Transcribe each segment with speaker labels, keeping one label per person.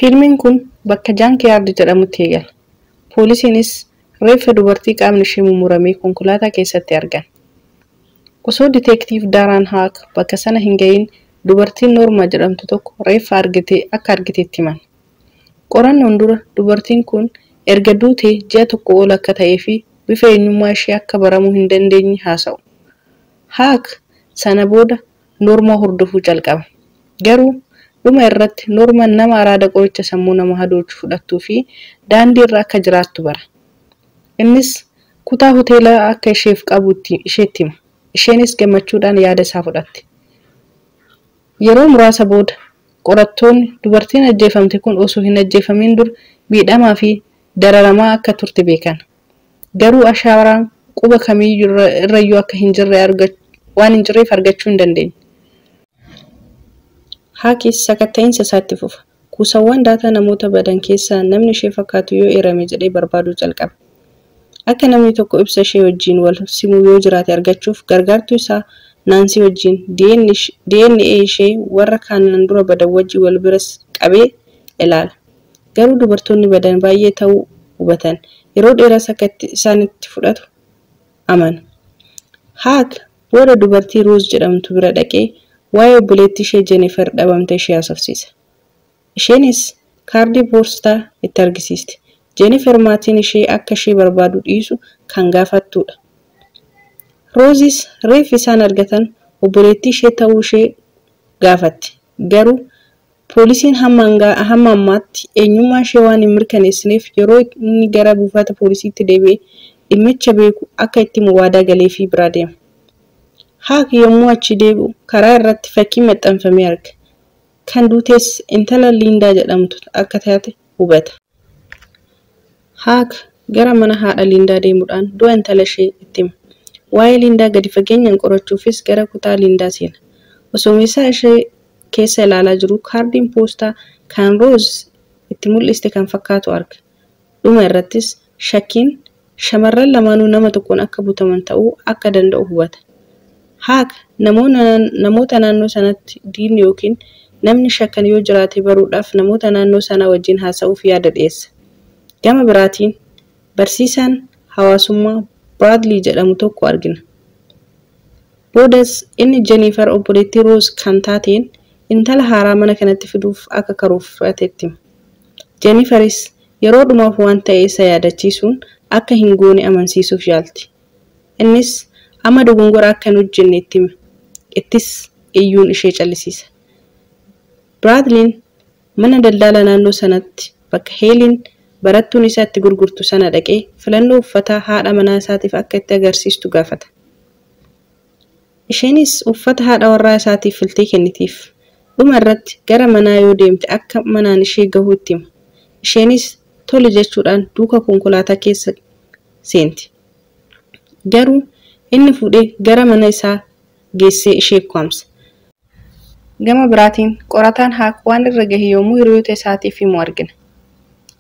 Speaker 1: Fiilmiin kun bakka Junkyard jedhamutti eegala. Poolisiinis reeffa dubartii qaamni ishee mummuramee konkolaataa keessatti argan. Osoo detective Darren Haak bakka sana hin ga'iin dubartiin Noormaa jedhamtu tokko reeffa argite akka argitetti himan. Qorannoon dura dubartiin kun erga duutee ji'a tokko ol akka ta'ee fi bifa eenyummaa ishee akka baramuu hin dandeenye haasa'u. Haak sana booda Noormaa hordofuu calqaba. Garuu dhuma irratti Noormaan nama araada qoricha sammuu nama hadoochu fudhattuu fi daandii irra akka jiraattu bara. Innis kutaa hoteelaa akka isheef qabu isheetti hima. Isheenis gammachuudhaan yaada isaa fudhatte. Yeroo muraasa booda qorattoonni dubartiin ajjeefamte kun osoo hin ajjeefamin dura miidhamaa fi dararamaa akka turte beekan. Garuu ashaaraan quba kamiyyuu irrayyuu akka hin jirre waan hin jirreef argachuu hin dandeenye. Haakis sakatta'iinsa isaatti fufa. Kuusawwan daataa namoota badan keessaa namni ishee fakkaatu yoo eerame jedhee barbaaduu calqaba. Akka namni tokko ibsa ishee wajjin wal simu yoo jiraate argachuuf gargaartuu isaa Naansii wajjin DNA ishee warra kanaan dura badan wajjin wal bira qabee ilaala. Garuu dubartoonni badan baay'ee ta'uu hubatan. Yeroo dheeraas akka isaanitti fudhatu amanu. Haak booda dubartii Roos jedhamtu bira dhaqee waa'ee obboleettii ishee Jennifer dhabamte ishee haasofsiisa. Isheenis kaardii poostaa itti argisiisti. Jennifer maatiin ishee akka ishee barbaadu dhiisu kan gaafattudha. Roozis reeffi isaan argatan obboleettii ishee ta'uu ishee gaafatti. Garuu poolisiin hamma ammaatti eenyummaa ishee waan hin mirkaneessineef yeroo inni gara buufata poolisiitti deebi'ee dhimmicha beeku akka itti himu waadaa galeefii biraa deema. Haak yommuu achi deebi'u karaa irratti fakkii maxxanfamee arga. Kan duutes intala Liindaa jedhamtu akka taate hubata. Haak gara mana haadha Liindaa deemuudhaan du'a intala ishee itti hima. Waa'ee Liindaa gadi fageenyaan qorachuufis gara kutaa Liindaa seena. Osoo meeshaa ishee keessa ilaalaa jiru kaardiin poostaa kan Roos itti mul'iste kan fakkaatu arga. Dhuma irrattis shakkiin shamarran lamaanuu nama tokkoon akka butaman ta'uu akka danda'u hubata. Haak namoota naannoo sanatti diinni yookiin namni shakkan yoo jiraate baruudhaaf namoota naannoo sanaa wajjin haasa'uuf yaada dhiyeessa. Gama biraatiin barsiisaan hawaasummaa Biraadlii jedhamu tokko argina. Boodas inni Jennifer obboleettii Roos kan taateen intala haaraa mana kanatti fiduuf akka karoorfatetti hima. Jenniferis yeroo dhumaaf waan ta'e isa yaadachiisuun akka hin goone amansiisuuf yaalti. Innis amma dogongora akka hin hojjenne itti hima. Ittis iyyuun ishee callisiisa. Biraadliin mana daldala naannoo sanatti bakka Heeliin barattuun isaa itti gurgurtu sana dhaqee filannoo uffataa haadha manaa isaatiif akka itti agarsiistu gaafata. Isheenis uffata haadha warraa isaatiif filtee kennitiif. Dhuma irratti gara manaa yoo deemte akka manaan ishee gahu itti hima. Isheenis tole jechuudhaan duuka konkolaataa keessa seenti. Garuu inni fuudhee gara mana isaa geessee ishee ukkaamsa. Gama biraatiin qorataan Haak waan irra gahe yommuu hiriyoota isaatiif himu argina.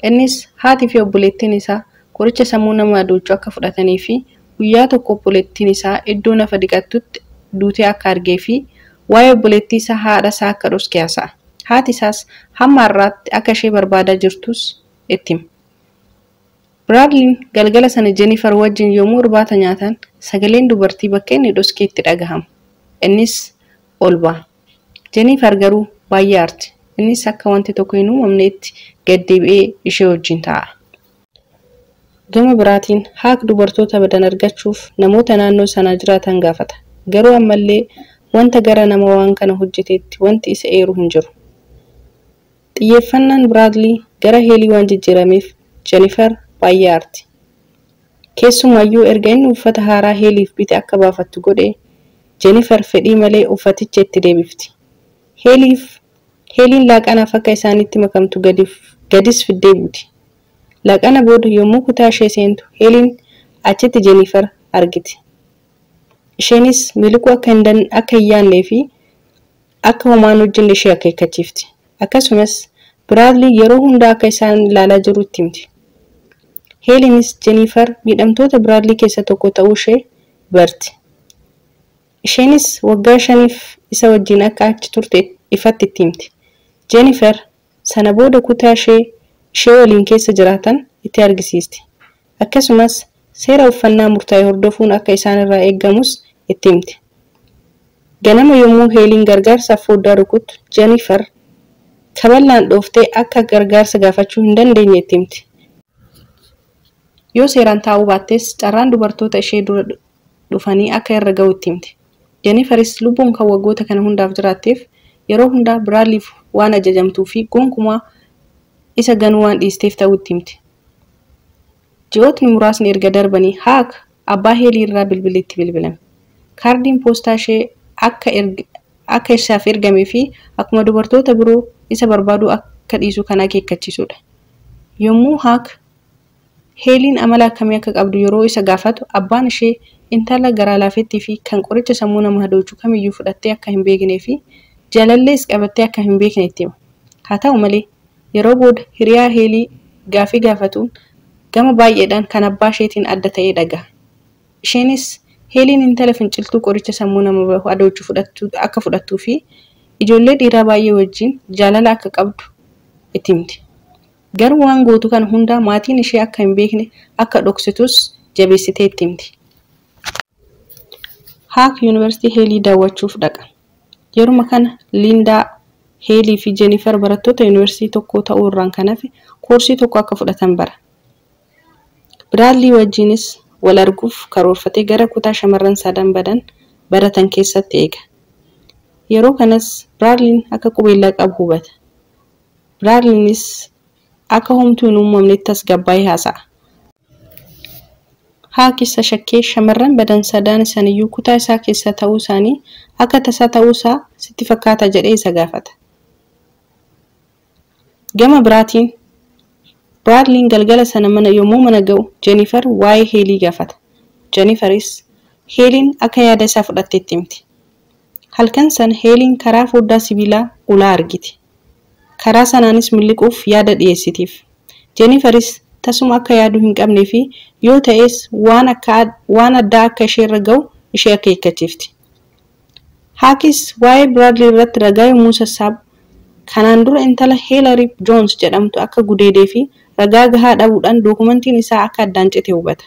Speaker 1: Innis haatii fi obboleettiin isaa qoricha sammuu nama adoochu akka fudhatanii fi guyyaa tokko obboleettiin isaa iddoo nafa dhiqattutti duutee akka argee fi waa'ee obboleettii isaa haadha isaa akka dhoske haasa'a. Haati isaas hamma har'aatti akka ishee barbaadaa jirtus itti hima. Biraadliin galgala sana Jennifer wajjin yommuu irbaata nyaatan sagaleen dubartii bakka inni dhoske itti dhagahama. Innis ol ba'a. Jennifer garuu baay'ee aarti. Innis akka wanti tokko hin uumamnetti gad deebi'ee ishee wajjin taa'a. Gama biraatiin Haak dubartoota badan argachuuf namoota naannoo sanaa jiraatan gaafata. Garuu ammallee wanta gara nama waan kana hojjeteetti wanti isa eeru hin jiru. Xiyyeeffannaan Biraadlii gara Heelii waan jijjiirameef Jennifer baay'ee aarti. Keessumaayyuu erga inni uffata haaraa Heeliif bite akka baafattu godhe Jennifer fedhii malee uffaticha itti deebifti. Heeliin laaqanaaf akka isaanitti makamtu gadis fiddee buuti. Laaqana booda yommuu kutaa ishee seentu Heeliin achitti Jennifer argiti. Isheenis miliquu akka hin yaadnee fi akka homaan hojjenne ishee akeekkachiifti. Akkasumas Biraadlii yeroo hunda akka isaan ilaalaa jiru itti himti. Heeliinis Jennifer miidhamtoota Biraadlii keessaa tokko ta'uu ishee barti. Isheenis waggaa 5 isa wajjin akka achi turte ifatti itti himti. Jennifer Sana booda kutaa ishee waliin keessa jiraatan itti argisiisti. Akkasumas seera uffannaa murtaa'e hordofuun akka isaan irraa eegamus itti himti. Ganama yommuu Heeliin gargaarsaaf foddaa rukuttu Jennifer kaballaan dhooftee akka gargaarsa gaafachuu hin dandeenye itti himti. Yoo seeraan taa'uu baattes carraan dubartoota ishee dura dhufanii akka irra ga'u itti himti. Jenniferis lubbuun kan waggoota kana hundaaf jiraatteef yeroo hundaa Biraadliif waan ajajamtuu fi gonkumaa isa ganuu waan dhiisteef ta'uu itti himti. Ji'ootni muraasni erga darbanii Haak abbaa Heelii irraa bilbilli itti bilbilame. Kaardiin poostaa ishee akka isaaf ergamee fi akkuma dubartoota biroo isa barbaaduu akka dhiisu kan akeekkachiisudha. Yommuu Haak Heeliin amala akkamii akka qabdu yeroo isa gaafatu abbaan ishee intala garaa laafettii fi kan qoricha sammuu nama hadoochu kamiyyuu fudhattee akka hin beeknee fi jaalallees qabattee akka hin beekne itti hima. Haa ta'u malee yeroo booda hiriyaa Heelii gaafii gaafatuun gama baay'eedhaan kan abbaa isheetiin adda ta'ee dhaga'a. Isheenis Heeliin intala finciltuu qoricha sammuu nama hadoochu akka fudhattuu fi ijoollee dhiiraa baay'ee wajjin jaalala akka qabdu itti himti. Garuu waan gootu kana hundaa maatiin ishee akka hin beekne akka dhoksitus jabeessitee itti himti. Haak yuunivarsiitii Heelii daawwachuuf dhaqa. Yeruma kana Liindaa, Heelii fi Jennifer barattoota yuunivarsiitii tokkoo ta'uu irraan kan hafe koorsii tokko akka fudhatan bara. Biraadlii wajjinis wal arguuf karoorfatee gara kutaa shamarran sadan badan baratan keessatti eega. Yeroo kanas Biraadliin akka qubeellaa qabu hubata. Biraadliinis akka homtuu hin uumamnetti tasgabbaa'ee haasa'a. Haak isa shakkee shamarran badan sadan isaaniiyyuu kutaa isaa keessa ta'uu isaanii akka tasaa ta'uusaa sitti fakkaata jedhee isa gaafata. Gama biraatiin Biraadliin galgala sana mana yommuu mana ga'u Jennifer waa'ee Heelii gaafata. Jenniferis Heeliin akka yaada isaa fudhattee itti himti. Halkan sana Heeliin karaa foddaa sibiilaa ulaa argiti. Karaa sanaanis miliquuf yaada dhiyeessitiif. Jenniferis tasuma akka yaaduu hin qabnee fi yoo ta'es waan addaa akka isheerra ga'u ishee akeekkachiifti. Haakis waa'ee Biraadlii irratti ragaa yommuu sassaabu kanaan dura intala Heelari Joons jedhamtu akka gudeedee fi ragaa gahaa dhabuudhaan dookumentiin isaa akka addaan cite hubata.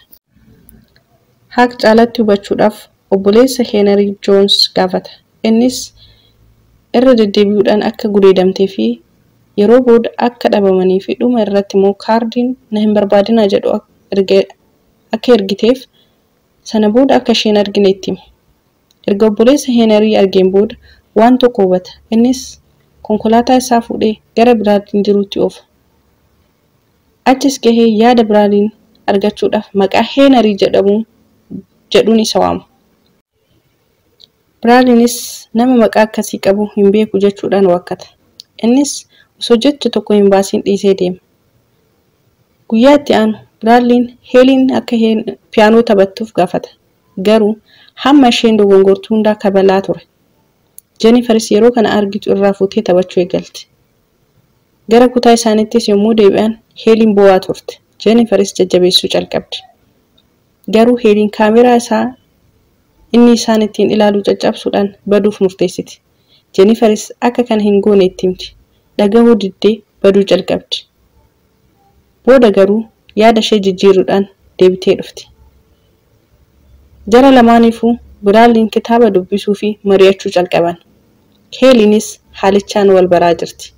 Speaker 1: Haak caalatti hubachuudhaaf obboleessa Heenarii Joons gaafata. Innis irra deddeebi'uudhaan akka gudeedamtee fi yeroo booda akka dhabamanii fi dhuma irratti immoo kaardiin na hin barbaadinaa jedhu akka ergiteef sana booda akka isheen argine itti hima. Erga obboleessa Heenarii argeen booda waan tokko hubata. Innis konkolaataa isaa fuudhee gara Biraadliin jirutti oofa. Achis gahee yaada Biraadliin argachuudhaaf maqaa Heenarii jedhuun isa waama. Biraadliinis nama maqaa akkasii qabu hin beeku jechuudhaan waakkata. Innis osoo jecha tokko hin baasiin dhiisee deema. Guyyaa itti aanu Biraadliin Heeliin akka piyaanoo taphattuuf gaafata. Garuu hamma isheen dogongortuu hundaa kabalaa ture. Jenniferis yeroo kana argitu irraa fuutee taphachuu eegalti. Gara kutaa isaaniittis yommuu deebi'an Heeliin boo'aa turte. Jenniferis jajjabeessuu calqabdi. Garuu Heeliin kaameraa isaa inni isaan ittiin ilaalu caccabsuudhaan baduuf murteessiti. Jenniferis akka kana hin goone itti himti. Dhagahuu diddee baduu calqabdi. Booda garuu yaada ishee jijjiiruudhaan deebitee dhufti. Jara lamaaniifuu Biraadliin kitaaba dubbisuu fi mari'achuu calqaban. Heeliinis haalichaan wal baraa jirti.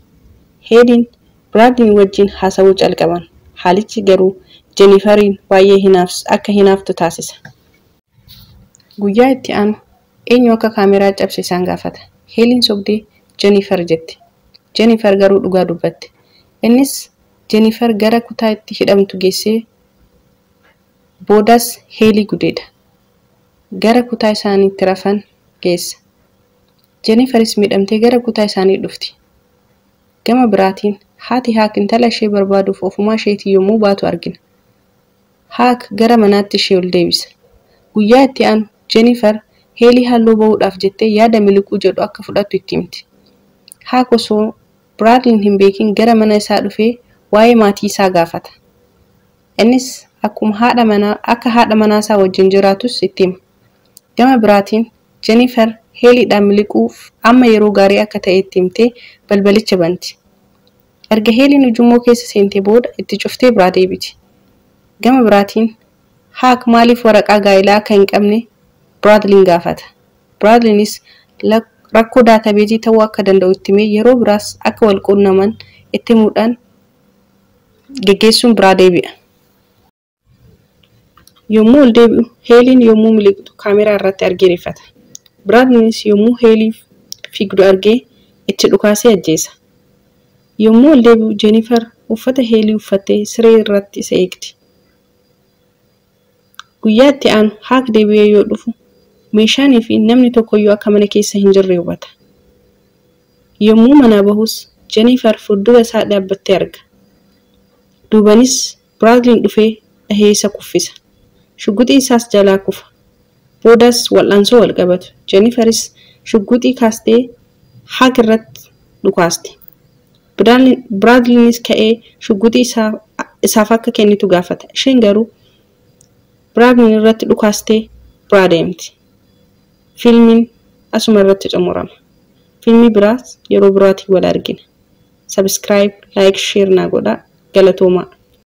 Speaker 1: Heeliin Biraadliin wajjin haasawuu calqaban. Haalichi garuu Jenniferiin baay'ee akka hinaaftu taasisa. Guyyaa itti aanu eenyu akka kaameraa cabse isaan gaafata. Heeliin sobdee Jennifer jetti. Jennifer garuu dhugaa dubbatti. Innis Jennifer gara kutaa itti hidhamtu geessee boodas Heelii gudeeda. Gara kutaa isaaniitti rafan geessa. Jenniferis miidhamtee gara kutaa isaanii dhufti. Gama biraatiin haati Haak intala ishee barbaaduuf ofumaa isheetii yommuu baatu argina. Haak gara manaatti ishee ol deebisa. Guyyaa itti aanu Jennifer Heelii halluu bahuudhaaf jettee yaada miliquu jedhu akka fudhattu itti himti. Haak osoo Biraadliin hin beekin gara mana isaa dhufee waa'ee maatii isaa gaafata. Innis akkuma akka haadha manaasaa wajjin jiraatus itti hima. Gama biraatiin Jennifer Heeliidhaan miliquuf amma yeroo gaarii akka ta'e itti himtee balbalicha banti. Erga Heeliin ujummoo keessa seentee booda itti cuftee biraa deebiti. Gama biraatiin Haak maaliif waraqaa gaa'elaa akka hin qabne Biraadliin gaafata. Biraadliinis rakkoo daatabeezii ta'uu akka danda'u itti himee yeroo biraas akka wal quunnaman itti himuudhaan geggeessuun biraa deebi'a. Yommuu ol deebi'u Heeliin yommuu miliqxu kaameraa irratti argee rifata. Biraadliinis yommuu Heelii fiigdu argee itti dhukaasee ajjeesa. Yommuu ol deebi'u Jennifer uffata Heelii uffattee siree irratti isa eegdi. Guyyaa itti aanu Haak deebi'ee yoo dhufu meeshaanii fi namni tokkoyyuu akka mana keessa hin jirre hubata. Yommuu manaa bahus Jennifer fuuldura isaa dhaabbattee arga. Duubanis Biraadliin dhufee dhahee isa kuffisa. Shugguxii isaas jalaa kufa. Boodas wal'aansoo wal qabatu. Jenniferis shugguxii kaastee Haak irratti dhukaaste. Biraadliinis ka'ee shugguxii isaaf akka kennitu gaafata. Isheen garuu Biraadliin irratti dhukaastee biraa deemti. Fiilmiin asuma irratti xumurama. Fiilmii biraas yeroo biraatiin wal argina. Subscribe, like, share naa godhaa. Galatoomaa.